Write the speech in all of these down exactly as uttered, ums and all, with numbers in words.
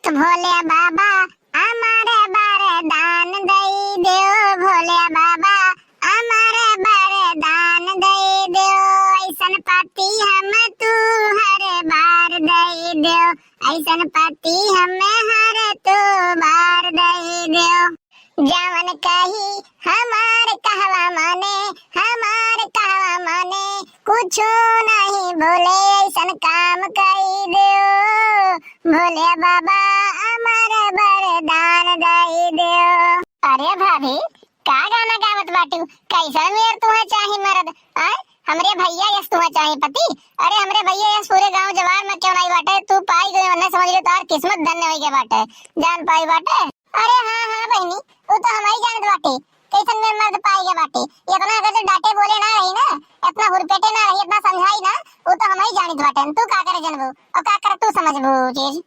भोले बाबा, अमर वरदान दई देओ, भोले बाबा, अमर वरदान दई देओ। ऐसन पति हम तू हर बार दई देओ, ऐसन पति हम हर तू बार दई देओ। जवन कही हमार कहवा माने, हमार कहवा माने, कुछो नहीं बोले, ऐसन काम कई देओ। भोले बाबा, अमर वरदान दई देओ। अरे भाभी, का गाना गावत बाटू? कैसन मेर तुहे चाही मरद? आय, हमरे भैया यस तुहे चाही पति। अरे, हमरे भैया यस पूरे गांव जवार में क्यों नहीं बाटे, तू पाई गई, उन्हें समझ लो, तार किस्मत धन्य होई गए बाटे, जान पाई बाटे। अरे हाँ, हाँ बहिनी, उ तो हमही जानत बाटे, कैसन में मर्द पाई गए बाटे। इतना अगर जो डांटे बोले ना रही ना, इतना हुरपेटे ना रही, इतना समझाई ना, उ तो हमही जानित बाटे। तू का करे जनबू और का करे तू समझबू चीज।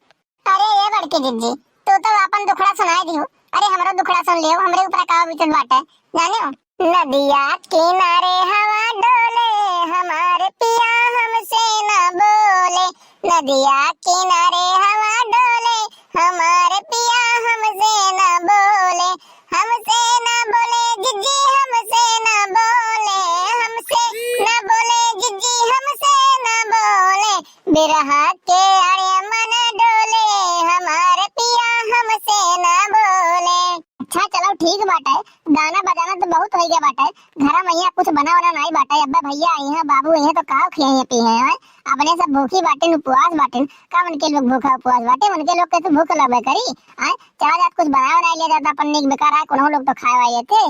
अरे ये बड़की जिज्जी, तू तो अपन दुखड़ा सुनाई दिहू। अरे हमरो दुखड़ा सुन लियो, हमरे ऊपर का बीतत बाटे, जाने हो? नदिया किनारे हवा डोले, हमारे पिया हमसे ना बोले। नदिया किनारे हवा डोले, हमारे पिया हमसे ना बोले, हमसे ना बोले जिज्जी, हमसे ना बोले, हमसे ना बोले जिज्जी, हमसे ना बोले। बिरहा के अड़िया मन डोले, हमार पिया हमसे ना बोले। अच्छा चलो ठीक बाटे, गाना बजाना तो बहुत होइ गया बाटे, घरा में यहाँ कुछ बना वना नहीं बाटे। अब्बा भैया आई हैं, बाबू आई हैं, तो का खियाई पी हैं? अपने सब भूखी बाटे, उपवास बाटे, का उनके लोग भूखा उपवास बाटे? उनके लोग के तो भूख लगबे करी। आए चला जात कुछ बना वना ले जाता अपन नीक बेकार, आए कोनो लोग तो खाए वाए थे।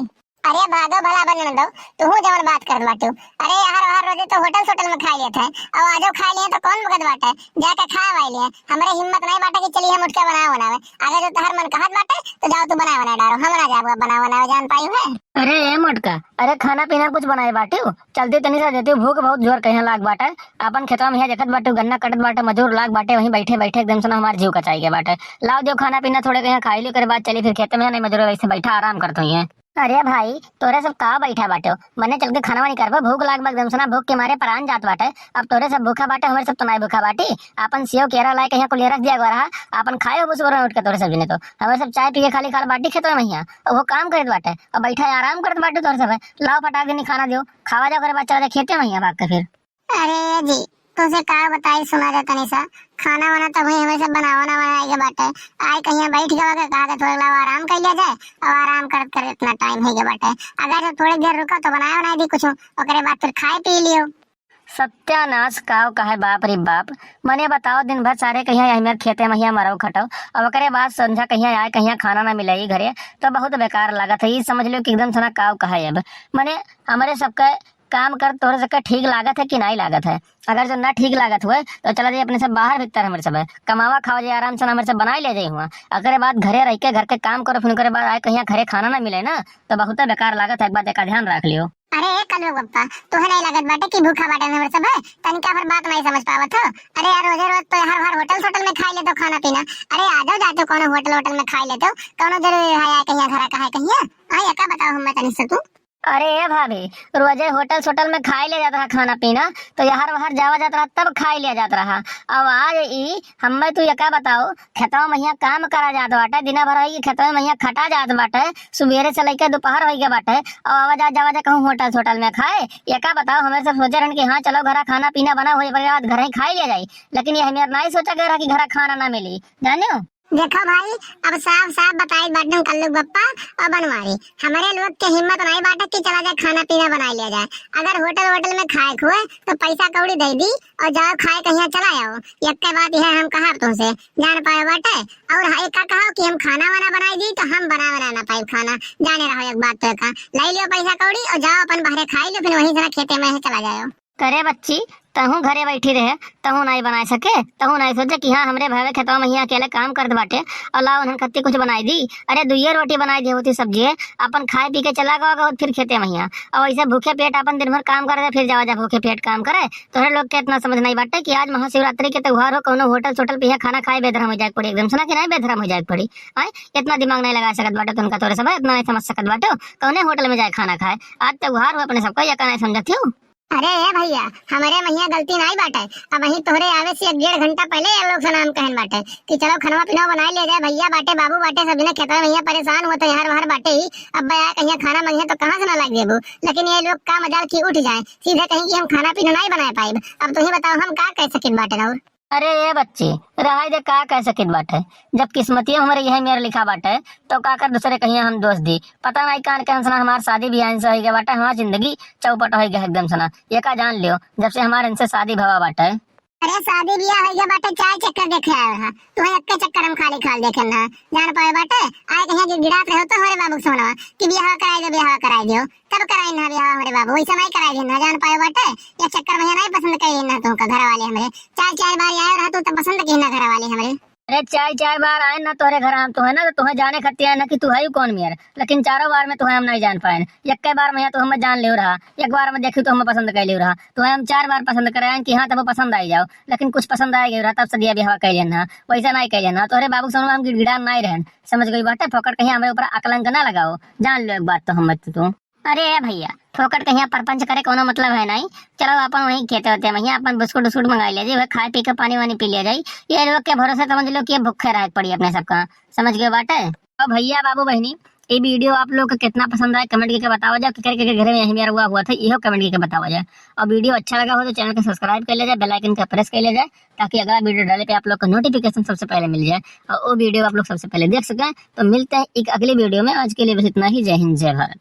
अरे भागो भला बने न दो, तुहू जवन बात करत बाटू। अरे यार, हर रोजे तो होटल सोटल में खाई लेत है, अब आजो खाई लिए तो कौन बकत बाटे? जाके खाए वाई लिए, हमरे हिम्मत नहीं बाटे कि चली हम उठ के बनावे बनावे। अगर जो तहर मन कहत बाटे तो जाओ तू बनाए बनाए डारो, हम ना जाबो अब बनावे बनावे, जान पाई है। अरे ए मोटका, अरे खाना पीना कुछ बनाए बाटू, चलती तनी सा देती, भूख बहुत जोर कहीं लाग बाटे। अपन खेतवा में यहाँ देखत बाटू गन्ना कटत बाटे, मजूर लाग बाटे, वहीं बैठे बैठे एकदम से ना हमार जीव कचाई के बाटे। लाओ दियो खाना पीना थोड़े कहीं खाई लियो, ओकरे बाद चली फिर खेते में, नहीं मजूर वैसे बैठा आराम करत हुई है। अरे भाई, तोरे सब का बैठा बाटे हो? मने चल के खाना वानी करबो, भूख लाग बा एकदम से ना, भूख के मारे परान जात बाटे। अब तोरे सब भूखा बाटे, हमरे सब तो नाई भूखा बाटी। आपन सेव केरा लाए के यहाँ कुलिया रख दिया गवा रहा, आपन खाए हो सुबह उठ के तोरे सब जने तो। हमरे सब चाय पी के खाली खाल बाटी खेतवा में हियाँ, और वो काम करत बाटे, और बैठा है आराम करत बाटे तोरे सब है। लाओ फटाक देनी खाना दियो, खावा जाओ, ओकरे बाद चला जाए खेते में हियाँ भाग के फिर। अरे जी, तुझे का बताई, सुना जा तनी सा, खाना वाना तो हुई हमें सब बनावा ना बनाए के बाटे। आए कहीं बैठ गवा के कहा के थोड़ा ला आराम कर लिया जाए, और आराम करत करत इतना टाइम हो गया बाटे। अगर जो थोड़ी देर रुका तो बनाए बनाए दी कुछ, ओकरे बाद फिर खाए पी लियो। सत्यानाश काव कहे बाप रे बाप। मने बताओ दिन भर सारे कहिया यही मेर खेते महिया मरौ खटौ, अब ओकरे बाद संझा कहिया आए कहिया खाना ना मिले ई घरे, तो बहुत बेकार लागत है। ई समझ लो कि एकदम से ना काव कहे अब। मने हमरे सबके काम कर तोहरे सबके ठीक लागत है कि नाई लागत है? अगर जो ना ठीक लागत हुए तो चला जाए अपने सब बाहर भीतर, हमरे सब कमावा खावा जाए आराम से, हमरे सब बनाई ले जाए हुआ। ओकरे बाद घरे रह के घर के काम करो, फिर ओकरे बाद आए कहिया घरे खाना ना मिले ना, तो बहुत बेकार लागत है। एक बात का ध्यान रख लियो। अरे ए कलुआ बप्पा, तोहे नहीं लागत बाटे कि भूखा बाटे हमरे सब है? तनिका भर बात नहीं समझ पावत हो? अरे यार, रोजे रोज तो हर हर होटल सोटल में खाई ले तो खाना पीना। अरे आ जाओ जाते कोनो होटल वोटल में खाई ले तो, कोनो जरूरी है या कहिया घरा का है कहिया? हाँ, या का बताओ हम तनी से तू। अरे ए भाभी, रोजे होटल सोटल में खाई ले जात रहा खाना पीना, तो यार वहर जावा जात रहा तब खाई ले जात रहा। अब आज ई हम्मे तू ये का बताओ, खेतवा महिया काम करा जात बाटे, दिना भर होई खेतवा महिया खटा जात बाटे, सुबेरे से लेके दोपहर होई गए बाटे, और आवा जा जावा जा कहूँ होटल सोटल में खाए। ये का बताओ, हमें सब सोचे रहन कि हाँ चलो घरा खाना पीना बना होई, ओकरे बाद घर ही खाई लिया जाई, लेकिन ये हमें नहीं सोचा गया रहा कि घरा खाना ना मिली, जाने हो? देखो भाई, अब साफ साफ बताई बाटन कल्लू बप्पा और बनवारी, हमारे लोग के हिम्मत नहीं बाटे कि चला जाए खाना पीना बनाई लिया जाए। अगर होटल वोटल में खाए खुए तो पैसा कौड़ी दे दी और जाओ खाए कहिया चला आओ। एक बात यह हम कहा तुमसे, जान पाए बाटे। और हाँ, एक का कहो कि हम खाना वाना बनाई दी तो हम बना बना ना पाई खाना। जाने रहो एक बात तो का, ले लियो पैसा कौड़ी और जाओ अपन बाहरे खाई लो, फिर वहीं से खेते में चला जाओ। करे बच्ची, तहूँ घरे बैठी रहे, तहूँ नाई बनाए सके, तहूँ नाई सोचे कि हाँ, हमरे भावे खेतवा में हियाँ अकेले काम करत बाटे, और लाओ उन्हन खत्ती कुछ बनाई दी। अरे दुइये रोटी बनाई दी होती सब्जी, अपन खाए पी के चला गवा गवा फिर खेते में हियाँ। और ऐसे भूखे पेट अपन दिन भर काम करे, फिर जावा जा भूखे पेट काम करे, तोहरे लोग के इतना समझ नहीं बाटे कि आज महाशिवरात्रि के त्योहार हो, कौनो होटल सोटल पे यहाँ खाना खाए बेधर्म हो जाए के पड़ी, एकदम सुना कि नहीं बेधर्म हो जाए के पड़ी। आए, इतना दिमाग नहीं लगा सकत बाटे तुमका, तोरे सब इतना नहीं समझ सकत बाटे, कौने होटल में जाए खाना खाए? आज त्योहार हो अपने सबका, ये का नहीं समझत हो? अरे ए भइया, हमरे महिया गलती नाई बाटे। अबहीं तोहरे आवे से एक डेढ़ घंटा पहिले ये लोग से नाम कहन बाटे कि चलो खनवा पिनवा बनाई ले जाए, भइया बाटे, बाबू बाटे, सब जने खेतवा महिया परेशान होत हैं, हर हर बाटे ही। अब बया कहिया खाना मंगे तो कहाँ से ना लाइ देबू, लेकिन ये लोग का मजाल की उठ जाए, सीधे कहीं कि हम खाना पीना नाई बनाए पाइब। अब तुही बताओ हम का कह सकित बाटे और। अरे ए बच्ची, रहाई दे, का कह सकित बाटे, जब किस्मतिया हमरे यही मेर लिखा बाटे, तो का कर दूसरे कहिया हम दोष दी। पता नाई कान के हंसना हमार शादी बियाह से होई गए बाटे, हमार जिंदगी चौपट होई गए एकदम सना। ये का जान लियो, जब से हमार इनसे शादी भवा बाटे। अरे शादी बियाह होई गए बाटे, चाय चक्कर देखे आए रहा, तुम्हें एक चक्कर हम खाली खाल देखे ना जान पाए बाटे। आए कहिया कि गिड़गिड़ात रहो तो हमारे बाबू के सोनवा कि बियाह कराई दो, बियाह कराई दो, तब कराई ना बियाह हमरे बाबू, वैसे नाई कराई ना जान पाए बाटे। ये चक्कर महिया नाई पसंद करी ना तुमका घर वाले हमरे, चार चार बार आए रहा तू तब पसंद की ना घर वाले हमरे। अरे चार चार बार आए ना तोहरे घर हम तो है ना, तो तुम्हें जाने खातिर आए ना कि तू है कौन मेर, लेकिन चारों बार में तुम्हें हम नहीं जान पाए। एक बार में तो हम जान ले रहा, एक बार में देखी तो हम पसंद कर ले रहा, तुम्हें हम चार बार पसंद कराए कि हाँ तब पसंद आई जाओ, लेकिन कुछ पसंद आ गए रहा तब सदिया बियाह कर लेना, वैसे नहीं कर लेना। तोहरे बाबू के सामने हम गिड़गिड़ा नहीं रहन, समझ गई बाटे, फोकट कहीं हमरे ऊपर अकलंक ना लगाओ, जान लो एक बात तो हम तू। अरे ए भइया, फोकट कहिया परपंच करे कोनो मतलब है नहीं। चलो अपन वहीं खेते होते भइया, अपन बिस्कुट उस्कुट मंगा लिया जाए, वह खाए पी के पानी वानी पी लिया जाए। ये लोग के भरोसे समझ लो कि ये भूखे रहे पड़ी अपने सबका, समझ गए बाटे। और भइया बाबू बहनी, ये वीडियो आप लोग को कितना पसंद आए कमेंट करके बतावा जाए, केकरे केकरे घरे में यही मेरा हुआ हुआ था, इहो कमेंट करके बतावा जाए। और वीडियो अच्छा लगा हो तो चैनल को सब्सक्राइब कर लिया जाए, बेल आइकन का प्रेस कर लिया जाए, ताकि अगला वीडियो डाले पे आप लोग को नोटिफिकेशन सबसे पहले मिल जाए और वो वीडियो आप लोग सबसे पहले देख सकें। तो मिलते हैं एक अगली वीडियो में, आज के लिए बस इतना ही। जय हिंद, जय भारत।